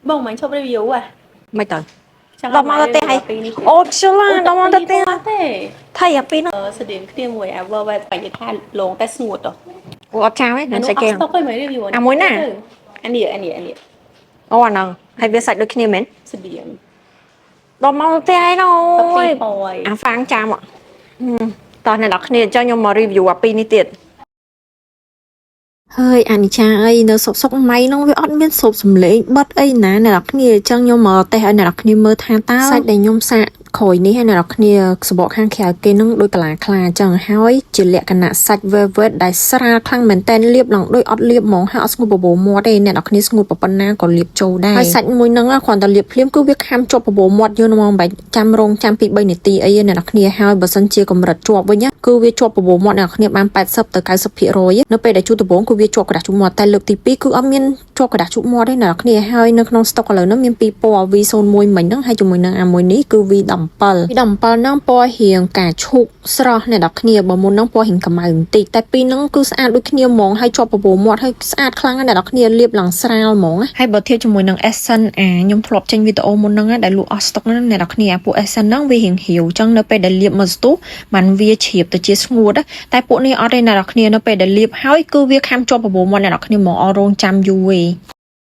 បងមិនឈប់ review ហ៎? មិនទៅ ចង់ ដល់មកទៅផ្ទះហើយ ពីនេះ អូខ្ជិលណាស់ដល់មកទៅផ្ទះ ទេ ថៃអាពីរហ្នឹង អឺស្តៀងគ្នាមួយអា Velvet បាញ់ថាលងតែស្ងួតហ៎ អូអត់ចាវទេ អានោះ ស្អីគេ អត់ស្តុកទេមើល review អាមួយណា អានេះអានេះអានេះ អូអាហ្នឹងហើយវាសាច់ដូចគ្នាមែន ស្តៀង ដល់មកទៅផ្ទះហើយណូ ទឹក យ ពីពណ៌ អាហ្វាងចាំហ៎តោះអ្នកនរគ្នាអញ្ចឹងខ្ញុំមក review អាពីរនេះទៀត ហើយអានិចាអីនៅសុកសុកម៉ៃនោះវាអត់មានសូបសំឡេងបិទអីណាអ្នកនរគ្នាអញ្ចឹងខ្ញុំមកតេស្តឲ្យអ្នកនរគ្នាមើលថាតើសាច់ដែលខ្ញុំសាកក្រោយនេះឲ្យអ្នកនរគ្នាសបកខាងក្រៅគេនឹងដូចកាឡាខ្លាអញ្ចឹងហើយជាលក្ខណៈសាច់ velvet ដែលស្រាលខ្លាំងមែនតែនលាបឡើងដូចអត់លាបហ្មងហើយអត់ស្ងួតបបោមាត់ទេអ្នកនរគ្នាស្ងួតប៉ុណ្ណាក៏លាបចូលដែរហើយសាច់មួយហ្នឹងគ្រាន់តែលាបភ្លាមគឺវាខាំជាប់បបោមាត់យើងហ្មងមិនបាច់ចាំរងចាំពី3នាទីអីទេអ្នកនរគ្នាហើយបើសិនជាកម្រិតជាប់វិញណាគឺវាជាប់បបោមាត់អ្នកនរគ្នាបាន80ទៅ90%នៅពេលដែលជូតដំបូងគឺវាជាប់ក្រដាសជូតមាត់តែលើកទី2គឺអត់មានជាប់ក្រដាសជូតមាត់ទេអ្នកនរគ្នាហើយនៅក្នុងស្តុកឥឡូវហ្នឹងមានពីរពណ៌ V01 មិញហ្នឹងហើយជាមួយនឹងអាមួយនេះគឺ V17 V17 ហ្នឹងពណ៌រៀងកាឈូកស្រស់អ្នកនរគ្នាបើមុនហ្នឹងពណ៌រៀងកម្ៅបន្តិចតែពីរហ្នឹងគឺស្អាតដូចគ្នាហ្មងហើយជាប់បបោមាត់ហើយស្អាតខ្លាំងណាស់អ្នកនរគ្នាលាបឡើងស្រាលហ្មងណាហើយបើធៀបជាមួយនឹង Essence អាខ្ញុំធ្លាប់ចេញវីដេអូមុនហ្នឹងណាដែលលក់អស់ស្តុកហ្នឹងអ្នកនរគ្នាអាពួក Essence ហ្នឹងវារៀងរាវអញ្ចឹងនៅពេលដែលលាបមកស្ទុះมันវាជ្រាបទៅជាស្ងួតណាតែពួកនេះអត់ទេអ្នកនរគ្នានៅពេលដែលលាបហើយគឺវាខាំជាប់បបោមាត់អ្នកនរគ្នាហ្មងអត់រងចាំយូរទេ។